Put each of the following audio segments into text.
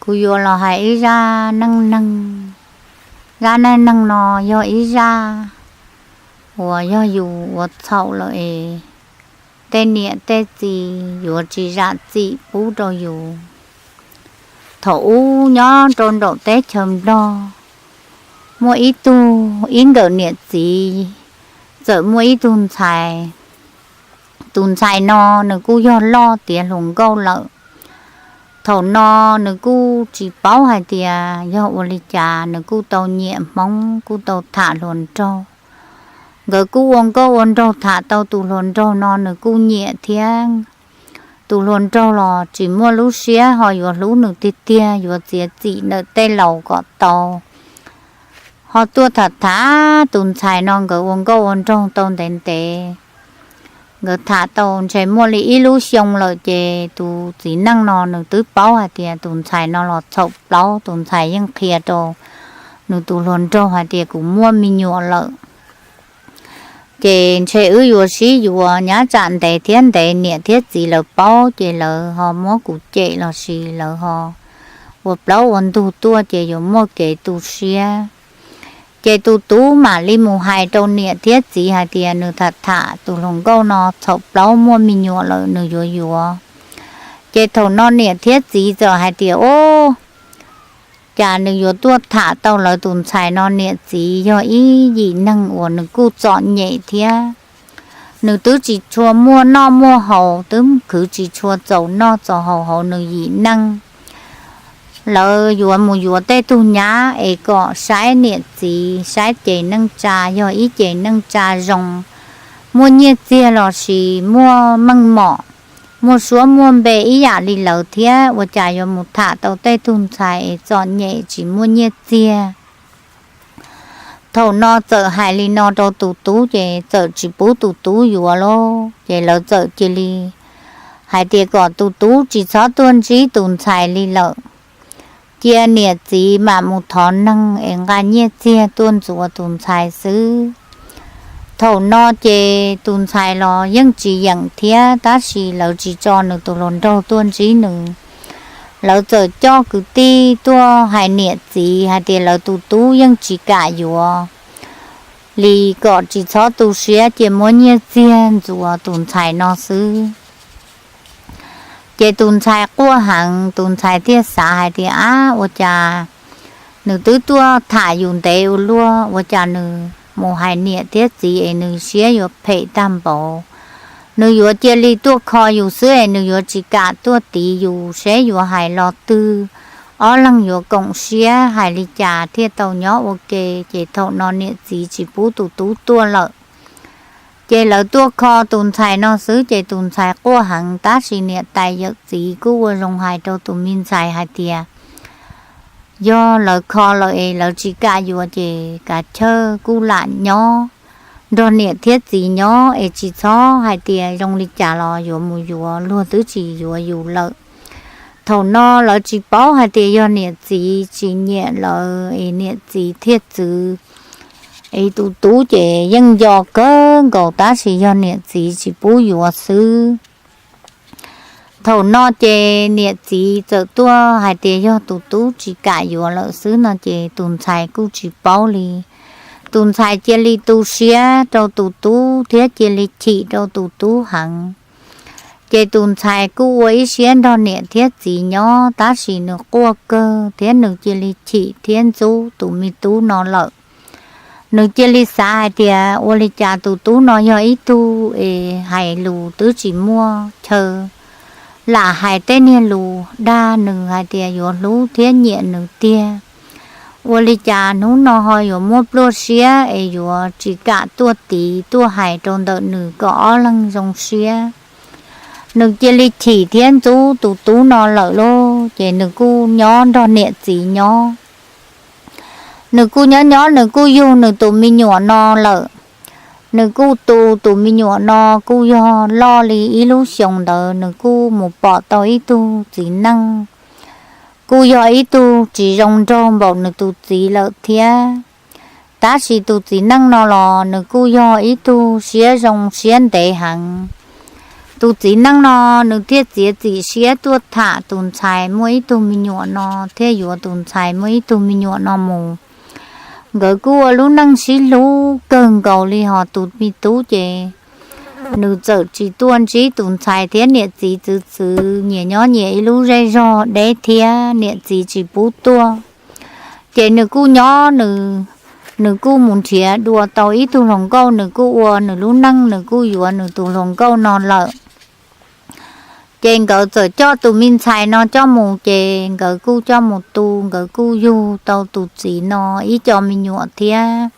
Kuv yuav los hais ib zaj neej neeg. Zaj neej neeg no yog ib zaj uas yog yus ua txhaum lawm es tej niam tej txiv yuav tsis zam txim pub rau yus. Thaum ub nyob rau nraum teb chaws Nplog, muaj ib tug, ib nkawm niam txiv txawm muaj ib tug ntxhais. Tus ntxhais no nws kuj yog loj tiav hluas nkauj lawm. Thaum no nws kuj tsis paub hais tias yog ua li cas, nws kuj tau nyiam Hmoob, kuj tau tham hluas nraug. Nkawd kuj ua nkauj ua nraug tham tau tus hluas nraug no nws kuj nyiam thiab. Tus hluas nraug los tsis muaj lub siab ho yuav hlub nws tiag tiag, yuav txiav txim ntawm tej laus kom tau. Ho tuaj tham tham tus ntxhais no, nkawd ua nkauj ua nraug tau ntev ntev. Nkawd tham tau ntshe muaj li ib lub xyoo lawm ces tus txiv neej no nws twb paub hais tias tus ntxhais no los txhaum plaub. Tus ntxhais yeej qhia rau nws tus hluas nraug hais tias kuv muaj me nyuam lawm, ces ntshe wb yuav sib yuav nyob tsam ntev thiab ntev, niam thiab txiv lawv paub ces lawv ho muab kuv cem los sis lawv ho ua plaub ua ntug tuaj ces yuav muaj kev tu siab. Ces tus tub mam li mus hais rau niam thiab txiv hais tias nws tham tham tus hluas nkauj no txhaum plaub muaj me nyuam lawm, nws yuav yuav. Ces thaum no niam thiab txiv txawm hais tias, Ub, cas nws yuav tuaj tham tau lawv tus ntxhais no? Niam txiv yog ib yim neeg uas nws kuj txom nyem thiab. Nws twb tsis tshua muaj noj muaj haus, twb khwv tsis tshua txaus noj txaus haus hauv nws yim neej. Lawv yuav mus yuav tej tug nyab es kom saib niam txiv, saib ces neej tsa yog ib ces neej tsa zoo, muaj nyiaj txiag los sis muaj meej mom, muaj suab muaj npe ib yam li lawv thiab, ua cas yuav mus tham tau tej tug ntxhais es txom nyem tsis muaj nyiaj txiag? Thaum no txawm hais li no rau tus tub ces txawm tsis pub tus tub yuav lauj. Ces lawv txawm cia li hais tias kom tus tub tsis txhob tuaj ntsib tus ntxhais li lawm, cia niam txiv mam mus thov neeg es nqa nyiaj txiag tuaj ntxuav tus ntxhais xwb. Thaum no ces tus ntxhais los yeej tsis yeem thiab, tab sis lawv tsis tso nws tus hluas nraug tuaj ntsib nws. Lawv txawm coj kwv tij tuaj hais niam txiv hais tias lawv tus tub yeej tsis kam yuav li, kom tsis txhob tu siab, cia muab nyiaj txiag ntxuav tus ntxhais no xwb. Ces tus ntxhais quaj heev, tus ntxhais thiaj xav hais tias, Ab, ua cas nws twb tuaj tham yus ntev ua luaj, ua cas nws mus hais niam thiab txiv es nws siab yuav phem tag npaum? Nws yuav cia li tuaj kho yus xwb es nws yuav tsis kam tuaj tiv yus, seb yuav hais los twg, ob leeg yuav koom siab hais li cas thiaj tau nyob ua ke. Ces thaum no niam txiv tsis pub tus tub tuaj lawm. Ces lawv tuaj kho tus ntxhais no xwb ces tus ntxhais quaj heev, tab sis niam tais yawm txiv kuj ua zoo hais rau tus me ntxhais hais tias, yog lawv kho lawm es lawv tsis kam yuav ces kav chawj kuj lam nyob nrog niam thiab txiv nyob es tsis txhob hais tias zoo li cas los yuav mus yuav, luag twb tsis yuav yus lawm. Thaum no lawv tsis paub hais tias yog niam txiv tsis nyiam lawv es niam txiv thiaj txwv. Es tus tub ces yeej nco kawg nkaus, tab sis yog niam txiv tsis pub yuav xwb. Thaum no ces niam txiv txawm tuaj hais tias yog tus tub tsis kam yuav lawm xwb no ces tus ntxhais kuj tsis paub li. Tus ntxhais cia li tu siab rau tus tub thiab cia li chim rau tus tub heev. Ces tus ntxhais kuj ua ib siab nrog niam thiab txiv nyob, tab sis nws quaj kawg thiab nws cia li chim thiab ntxub tus me tub no lawm. Nws cia li xav hais tias ua li cas tus tub no yog ib tug es hais lus twb tsis muaj chaw, lam hais tej niag lus dag nws hais tias yuav hlub thiab nyiam nws tiag. Ua li cas hnub no ho yuav muaj pluaj siab es yuav tsis kam tuaj tiv tuaj hais rau ntawm nws kom ob leeg zoo siab? Nws cia li chim thiab ntxub tus tub no lawm lauj. Ces nws kuj nyob nrog niam txiv nyob. Nws kuj nyob nyob nws kuj yug nws tus me nyuam no lawm. Nws kuj tu tus me nyuam no kuj yog loj li ib lub xyoos ntawd, nws kuj mus pom tau ib tug txiv neej, kuj yog ib tug tsis zoo nraug npaum nws tus txiv lawm thiab. Tab sis tus txiv neej no los nws kuj yog ib tug siab zoo siab ntev heev. Tus txiv neej no nws thiaj txiav txim siab tuaj tham tus ntxhais muaj ib tug me nyuam no thiab yuav tus ntxhais muaj ib tug me nyuam no mus. Nkawd kuj ua lub neej sib hlub kawg nkaus li, ho tus me tub ces nws txawm tsis tuaj ntsib tus ntxhais thiab niam txiv txwv txwv, nyias nyob nyias ib lub zej zog deb thiab niam txiv tsis pub tuaj. Ces nws kuj nyob nws, nws kuj mus nrhiav dua tau ib tug hluas nkauj, nws kuj ua nws lub neej, nws kuj yuav nws tus hluas nkauj no lawm. Ces nkawd txawm coj tus me ntxhais no coj mus, ces nkawd kuj coj mus tu, nkawd kuj yug tau tus txiv no ib co me nyuam thiab.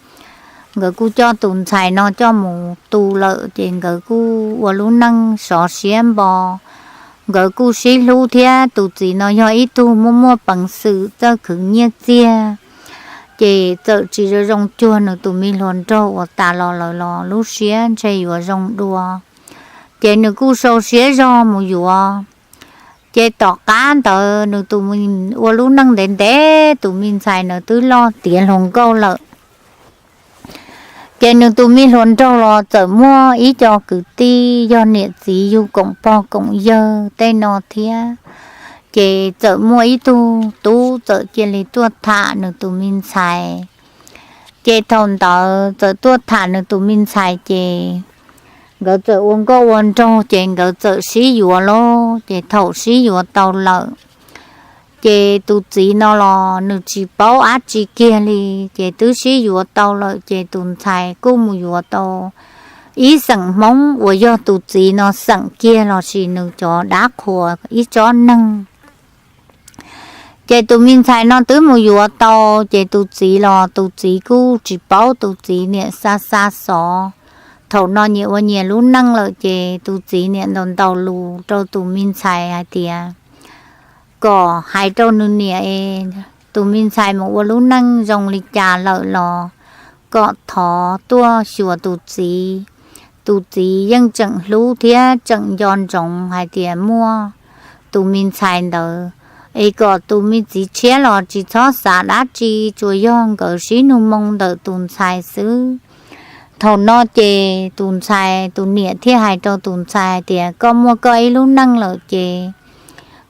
Nkawd kuj coj tus ntxhais no coj mus tu lawm, ces nkawd kuj ua lub neej sov siab npo. Nkawd kuj sib hlub thiab, tus txiv no yog ib tug muaj muaj peev xwm txawj khwv nyiaj txiag, ces txawm tsis zoo zoo cuag nws tus me hluas nraug uas tas los lawm los lub siab ntshe yuav zoo dua. Ces nws kuj sau siab zog mus yuav. Ces tom qab ntawd nws tus, ua lub neej ntev ntev, tus me ntxhais ntawd twb loj tiav hluas nkauj lawm. Ces nws tus me hluas nraug los txawm muaj ib co kwv tij yog niam txiv yug koom pog koom yawg tej no thiab. Ces txawm muaj ib tug tub txawm cia li tuaj tham nws tus me ntxhais. Ces thaum ntawd txawm tuaj tham nws tus me ntxhais, ces nkawd txawm ua nkauj ua nraug, ces nkawd txawm sib yuav lauj. Ces thaum sib yuav tau lawm, ces tus txiv no los nws tsis paub dab tsi kiag li, ces twb sib yuav tau lawm, ces tus ntxhais kuj mus yuav tau ib xeem Hmoob uas yog tus txiv no xeem kiag lossis nws cov dab qhuas ib tsob neeg. Ces tus me ntxhais no twb mus yuav tau, ces tus txiv los tus txiv kuj tsis paub, tus txiv niam xa xa xov. Thaum no nyias ua nyias lub neej lawm, ces tus txiv niam ntaus ntaus lus rau tus me ntxhais hais tias kom hais rau nws niam es tus me ntxhais mus ua lub neej zoo li cas lawm los kom thov tuaj xyuas tus txiv. Tus txiv yeej tseem hlub thiab tseem nco ntsoov hais tias muaj tus me ntxhais ntawd, es kom tus me txiv tshiab los tsis txhob xav dab tsi, tsuas yog nkawd sib nug moo ntawm tus ntxhais xwb. Thaum no ces tus ntxhais tus niam thiaj hais rau tus ntxhais hais tias koj muaj koj ib lub neej lawm ces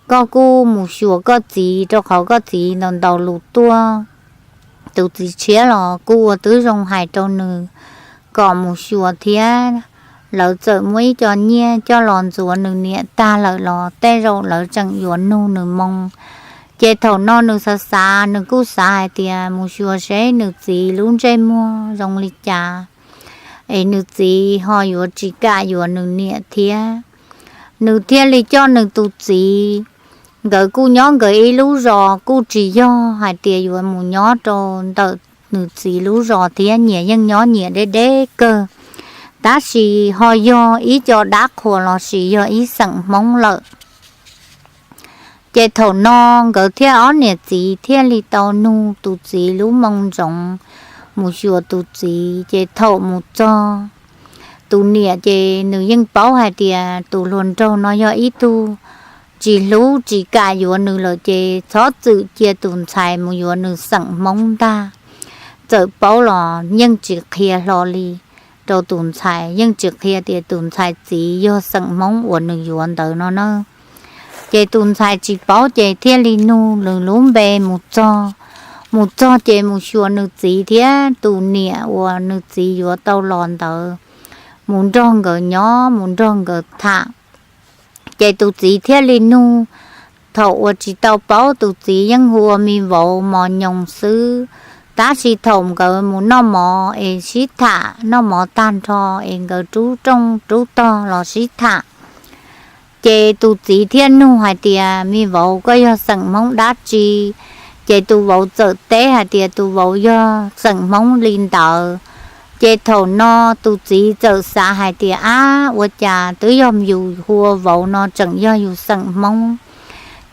koj kuj mus xyuas koj txiv, rau qhov koj txiv ntaus ntaus lus tuaj. Tus txiv tshiab los kuj ua tib zoo hais rau nws kom mus xyuas thiab. Lawv txawm muab ib co nyiaj coj los ntxuav nws niam tag lawm los tej zaum lawv tseem yuav nug nws moo. Ces thaum no nws xav xav, nws kuj xav hais tias mus xyuas seb nws txiv lub ntsej muag zoo li cas, es nws txiv ho yuav tsis kam yuav nws niam thiab. Nws thiaj li coj nws tus txiv, nkawd kuj nyob nkawd ib lub zos, kuj tsis yog hais tias yuav mus nyob rau ntawm nws txiv lub zos thiab, nyias yeej nyob nyias deb deb kawg, tab sis ho yog ib co dab qhuas lossis yog ib xeem Hmoob lawm. Ces thaum no nkawd thiab ob niam txiv thiaj li tau nug tus txiv lub moo ntsoov mus xyuas tus txiv. Ces thaum mus txog, tus niam ces nws yeej paub hais tias tus hluas nraug no yog ib tug tsis hlub tsis kam yuav nws lawm, ces txhob txwm cia tus ntxhais mus yuav nws xeem Hmoob ntag. Txawm paub los yeej tsis qhia hlo li rau tus ntxhais, yeej tsis qhia tias tus ntxhais txiv yog xeem Hmoob uas nws yuav ntawd no na. Ces tus ntxhais tsis paub ces thiaj li nug nws lub npe mus txog. Mus txog ces mus xyuas nws txiv thiab tus niam uas nws txiv yuav tau los ntawd, mus nrog nkawd nyob, mus nrog nkawd tham. Ces tus txiv thiaj li nug, thaum uas tsis tau paub tus txiv yeej hu ua me vauv mos nyoos xwb, tab sis thaum nkawd mus noj mov es sib tham, noj mov tag nrho es nkawd rub rooj rub tog los sib tham. Ces tus txiv thiaj nug hais tias me vauv, koj yog xeem Hmoob dab tsi? Ces tus vauv txawm teb hais tias tus vauv yog xeem Hmoob li ntawd. Ces thaum no tus txiv txawm xav hais tias ab, ua cas twb yog yus hu ua vauv no tseem yog yus xeem Hmoob.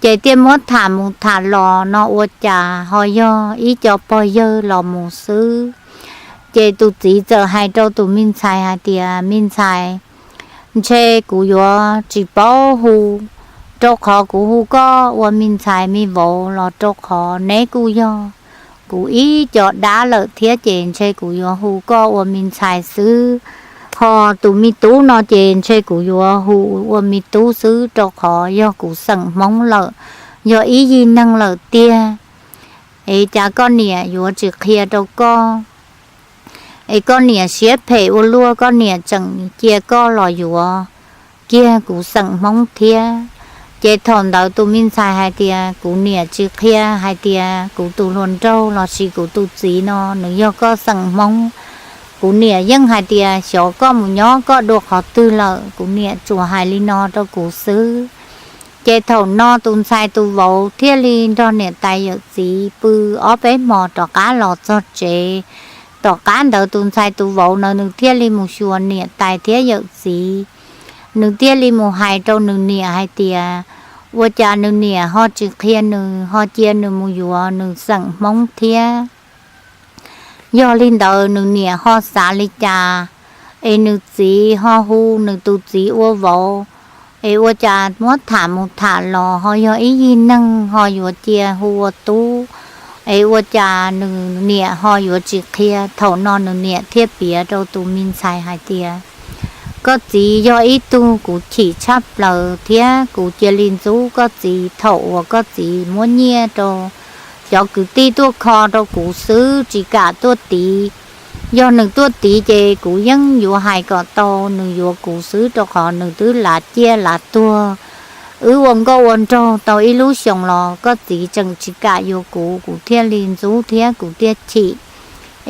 Ces thiaj muab tham mus tham los no ua cas ho yog ib co pog yawg los mus xwb. Ces tus txiv txawm hais rau tus me ntxhais hais tias me ntxhais, ntshe kuv yuav tsis paub hu, rau qhov kuv hu koj ua me ntxhais me vauv los rau qhov neb kuj yog kuv ib co dab lawm thiab, ces ntshe kuv yuav hu koj ua me ntxhais xwb. Ho tus me tub no ces ntshe kuv yuav hu ua me tub xwb rau qhov yog kuv xeem Hmoob lawm, yog ib yig neeg lawm tiag. Es cas koj niam yuav tsis qhia rau koj? Es koj niam siab phem ua luaj, koj niam tseem cia koj los yuav kiag kuv xeem Hmoob thiab. Ces thaum ntawd tus me ntxhais hais tias, kuv niam tsis qhia hais tias kuv tus hluas nraug lossis kuv tus txiv no nws yog koj xeem Hmoob. Kuv niam yeej hais tias xyov koj mus nyob koj dua qhov twg lawm, kuv niam tsuas hais li no rau kuv xwb. Ces thaum no tus ntxhais tus vauv thiaj li nrog niam tais yawm txiv pw ob peb hmo rov qab los txog tsev. Tom qab ntawd tus ntxhais tus vauv no nws thiaj li mus xyuas niam tais thiab yawm txiv. Nws thiaj li mus hais rau nws niam hais tias, ua cas nws niam ho tsis qhia nws, ho cia nws mus yuav nws xeem Hmoob thiab? Yog li ntawd nws niam ho xav li cas? Es nws txiv ho hu nws tus txiv ua vauv, es ua cas muab tham mus tham los ho yog ib yig neeg ho yuav cia hu ua tub? Es ua cas nws niam ho yuav tsis qhia? Thaum no nws niam thiaj piav rau tus me ntxhais hais tias, koj txiv yog ib tug kuv chim tshaj plaws thiab kuv cia li ntxub koj txiv thaum uas koj txiv muab nyiaj rau cov kwv tij tuaj kho rau kuv xwb, tsis kam tuaj tiv. Yog nws tuaj tiv ces kuv yeej yuav hais kom tau nws yuav kuv xwb, rau qhov nws twb lav ciaj lav tuag, wb ua nkauj ua nraug tau ib lub xyoos los koj txiv tseem tsis kam yuav kuv, kuv thiaj li ntxub thiab kuv thiaj chim.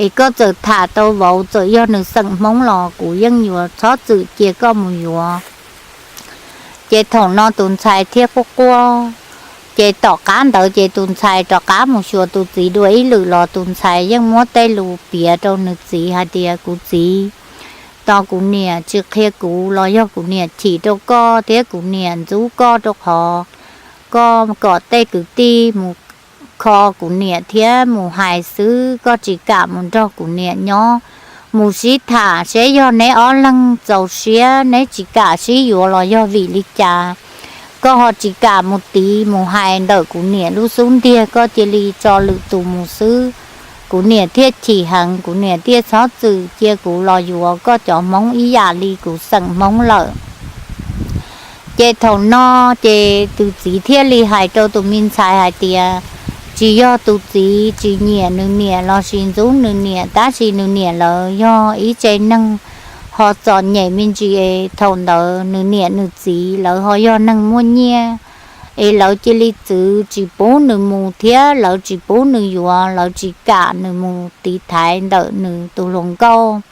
Es koj txawm tham tau vauv, txawm yog nws xeem Hmoob los kuv yeej yuav txhob txwm cia koj mus yuav. Ces thaum no tus ntxhais thiaj quaj quaj. Ces tom qab ntawd ces tus ntxhais rov qab mus xyuas tus txiv dua ib lwm los tus ntxhais yeej muab tej lus piav rau nws txiv hais tias, kuv txiv, tos kuv niam tsis qhia kuv los yog kuv niam chim rau koj thiab kuv niam ntxub koj rau qhov koj kom tej kwv tij mus kho kuv niam thiab mus hais xwb, koj tsis kam mus nrog kuv niam nyob, mus sib tham seb yog neb ob leeg txaus siab neb tsis kam sib yuav los yog vim li cas. Koj ho tsis kam mus tiv mus hais ntawm kuv niam lub xub ntiag, koj cia li tso lwm tus mus xwb. Kuv niam thiaj chim heev, kuv niam thiaj txhob txwm cia kuv los yuav koj cov Hmoob ib yam li kuv xeem Hmoob lawm. Ces thaum no ces tus txiv thiaj li hais rau tus me ntxhais hais tias, tsis yog tus txiv tsis nyiam nws niam lossis ntxub nws niam, tab sis nws niam lawv yog ib tsev neeg ho txom nyem me ntsis es thaum ntawd nws niam nws txiv lawv ho yog neeg muaj nyiaj, es lawv cia li txwv tsis pub nws mus thiab lawv tsis pub nws yuav, lawv tsis kam nws mus tiv thaiv ntawm nws tus hluas nkauj.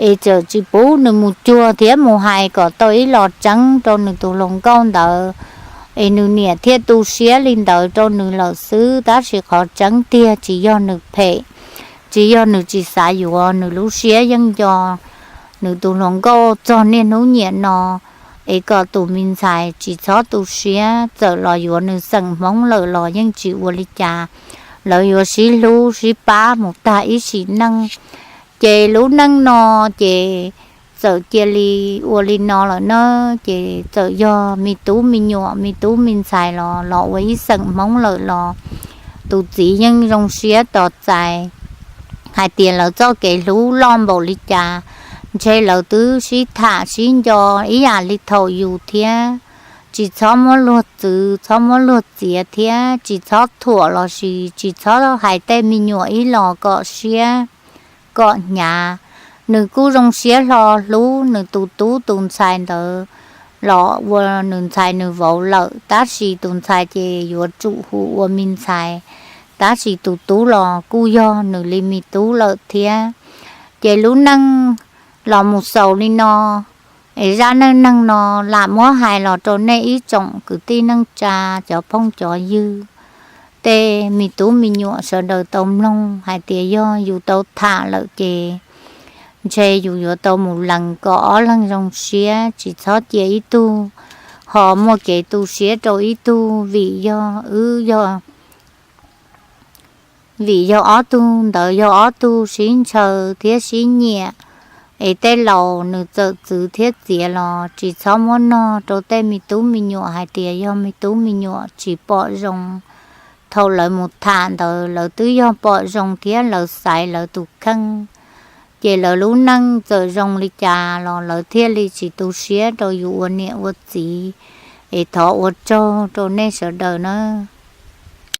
Es txawm tsis pub nws mus cuag thiab mus hais kom tau ib los tseeb rau nws tus hluas nkauj ntawd, es nws niam thiaj tu siab li ntawd rau nws lawm xwb, tab sis qhov tseeb tiag tsis yog nws phem, tsis yog nws tsis xav yuav, nws lub siab yeej nco nws tus hluas nkauj txog niaj hnub niam no. Es kom tus me ntxhais tsis txhob tu siab, txawm los yuav nws xeem Hmoob lawm los yeej tsis ua li cas, lawv yuav sib hlub sib pab mus tag ib sim neej. Ces lub neej no ces txawm cia li ua li no lawm na, ces txawm yog me tub me nyuam, me tub me ntxhais los los ua ib xeem Hmoob lawm los tus txiv yeej zoo siab tos txais hais tias lawv txoj kev hlub loj npaum li cas, ntshe lawv twb sib tham sib nco ib yam li thaum yus thiab. Tsis txhob muab luag txwv, txhob muab luag txiav thiab tsis txhob thuam lossis tsis txhob hais tej me nyuam ib los kom siab kom hnyav. Nws kuj zoo siab hlo hlub nws tus tub tus ntxhais ntawd los ua nws ntxhais nws vauv lawm, tab sis tus ntxhais ces yuav tsum hu ua me ntxhais, tab sis tus tub los kuj yog nws li me tub lawm thiab. Ces lub neej los mus xaus li no, es zaj neej neeg no lam muab hais los rau nej ib tsoom kwv tij neej tsa, cov phooj cov ywg, tej me tub me nyuam sawv daws tau mloog hais tias yog yus tau tham lawm ces ntshe yus yuav tau mus lees kom ob leeg zoo siab, tsis txhob cia ib tug ho muaj kev tu siab rau ib tug, vim yog wb yog vim yog ob tug ntawd yog ob tug sib ntshaw thiab sib nyiam. Es tej laus nws txawm txwv thiab txiav los tsis txhob muab nog rau tej me tub me nyuam hais tias yog me tub me nyuam tsis pom zoo. Thaum lawv mus tham ntawd lawv twb yog pom zoo thiab lawv xaiv lawv tus kheej. ces lawv lub neej txawm zoo li cas los lawv thiaj li tsis tu siab rau yus ua niam ua txiv. Es thov ua tsaug rau nej sawv daws na.